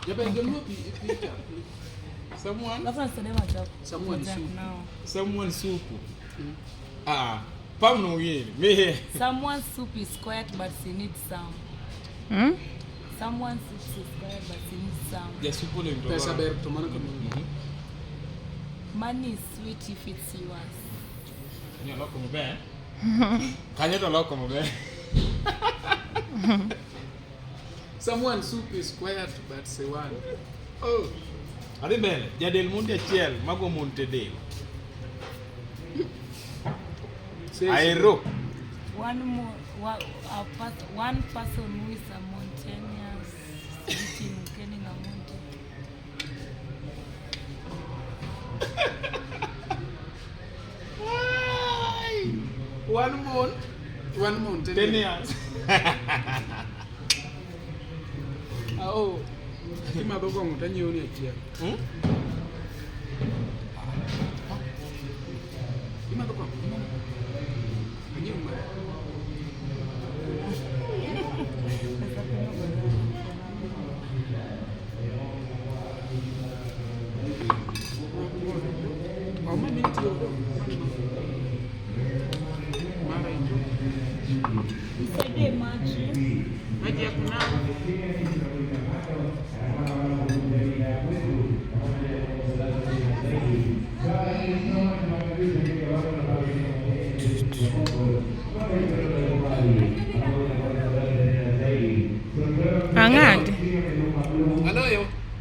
Jaber gol picha. Someone Alafu nasaidia macho yako. Someone Jack soup. now. Someone soup. Ah, pam no yini. Me. Someone's soup is quiet but she needs some. Hmm? Someone's soup is quiet but she needs some. Ja soup ole mto. Pesa ber to mano kama. Money is sweet if it's yours. Kanyo loko maber. Kanyo to loko maber. Someone soup is quiet but say one. Oh. Adhi mbele. Jadel mundi achiel mago mon te del. Say Aero. One more, one, a one person who is a mountainous eating getting a mountain. One month. One mountain. 10 years. Oh. Imadho kong'o to anyiewo ni achiel. Hmm? Imadho kong'o? Anyiewo mara. Oma mitiyogo. Mara icho. Nisaidie maji. Maji ya kunawa.